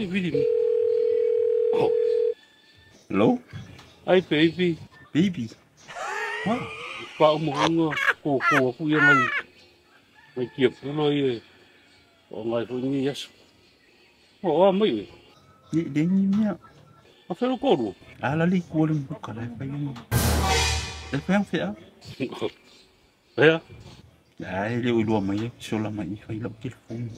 vili. Oh. Hello? Ai baby. Baby. What? Pa mo nga ko ko ku ia mai. Mai kia pulo ia. O ngai fo ni yes. O a mai. Ni le ni mea. A fero koru. Ala li ku le mo kala fai ni. E fai fe a. Ea. Ai le ulua mai sola mai fai lau telefoni.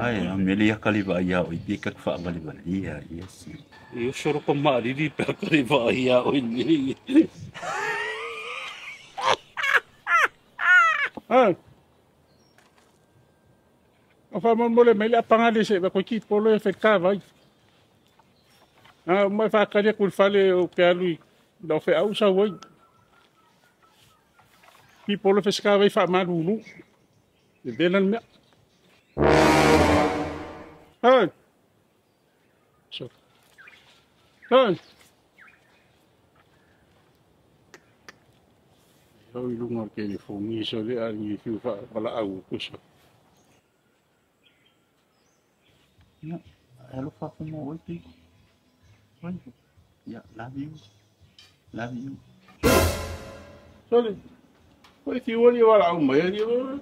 Ai a mele ia kali va ia o i ka fa vale vale ia yes. I o soro pa mariri pe kali va ia o ni. Ah. O fa mo mole mai le apanga le se ba ko ki polo e fe ka vai. Ah mai fa ka le ku fale o ke alu lo fe au sa voi. Ki polo fe ska vai fa malulu. Le belan me. Ah. So. Ah. Au i lunga o telefoni so le a ni fiu fa bala au ku so. Ya, hello fa mo oi pi. Oi. Ya, love you. Love you. Sorry. Oi ti ori wala au mai ni o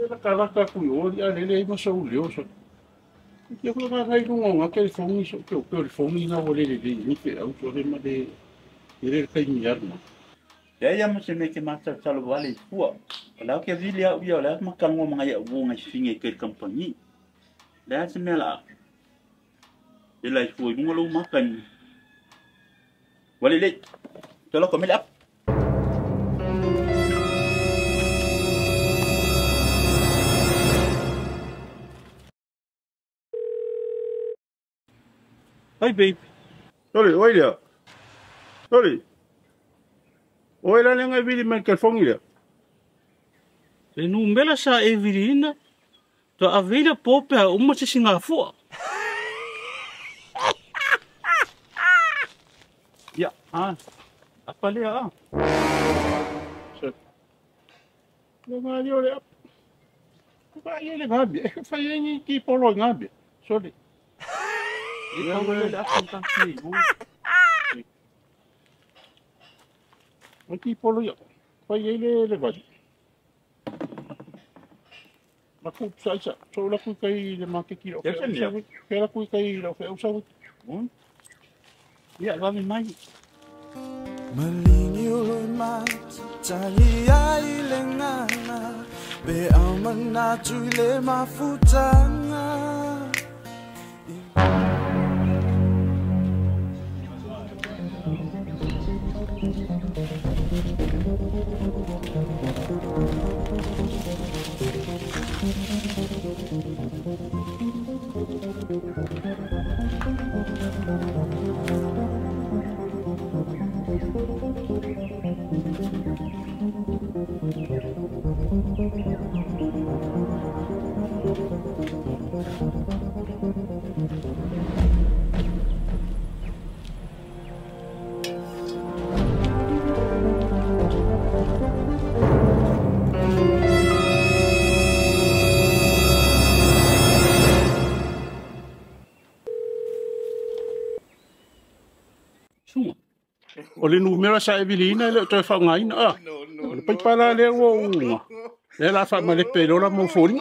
la kala ka ku ori a lele ma so leo so. Ki ko ga ngai lunga nga telefoni so ke o telefoni na o le le ni fe au so le ma le le kai ni arma. Ya ya mo se me ke mata talo vale fua. La ke vili au ia la ma kango mga ia wo ngai finge ke company. La se me la. Ela i fua mo lo makan. Wale le. Tolo ko me la. Hi babe. Sorry, oi lea. Sorry. Oi la lenga vili mai telefoni lea. Le numela sa e vilina. To avela pope a uma se singa fua. Ya, ah. Apa lea ah? So. Le ma leo le. Ba ye le gabi. Fa ye ni ki polo ngabi. Sorry. Ia le afu ta ki. O ki polo ia. Fa ye le le gabi. Ma ku sa sa so la ku kai le ma ke ki lo. Ke la ku kai lo fe usa. Ia va mai. Malingi mat tali ai lengana be amana tuile mafutanga. O le numera sa evilina le toe whangaina a. O le paipala le ua unga. Le la wha male pelo la mofoni.